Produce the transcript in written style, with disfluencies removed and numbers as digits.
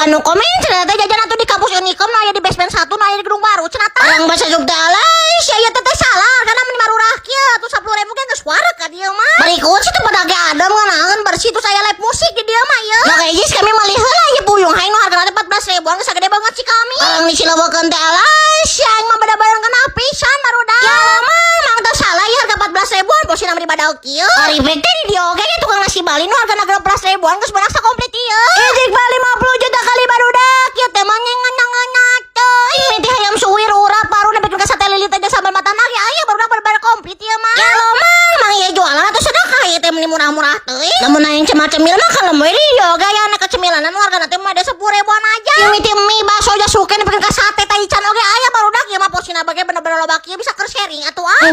Loba nu komen cenah teh jajan atuh di kampus Unicom nu aya di basement 1, nu aya di gedung baru cenah tah. Urang bahasa Jogja alay sia ieu teh salah karena mun marurah kieu atuh 10.000 ge geus wareg ka dieu mah. Berikut situ pada ge adem, ngeunaheun, bersih, terus aya live musik di dieu mah ieu. Nah, guys, kami meuli heula ieu puyung haing nu hargana teh 14 ribuan, geus gede banget sih kami. Urang di Cilewekeun teh alay sia aing mah bener-bener kena pisan, barudak. Ya mah mang teu salah ieu harga 14 ribuan, posina mah di badag kieu. Ari teh di dieu oge ge tukang nasi Bali nu hargana 16 ribuan geus beunang sakomplit ieu. Ijik 50 juta kali, barudak, ieu teh mah nyengenah teuing. Mimiti hayam suwir, urap, paru, nepi ka sate lilit aja sambal matana ge aya, barudak, bener-bener komplit ieu mah. Ya lo mah mang ieu jualan atau sedekah ieu teh, meni murah-murah teuing. Lamun aing cemil-cemil mah kalau we di dieu oge aya aneka cemilanan nu hargana teh mah ada 10 ribuan aja. Mimiti mie, bakso, jasuke, nepi ka sate taichan oge aya, barudak. Ieu mah posina bage bener-bener loba kieu, bisa keur sharing atuh ah.